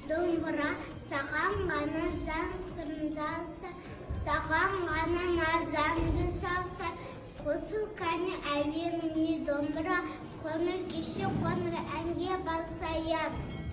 Домбыра, саған ғана жан сырымдаса, саған ғана маржанды салса. Қосыл, кәне, әуеніңе, домбыра, қоңыр кеште қоңыр әнге басайын.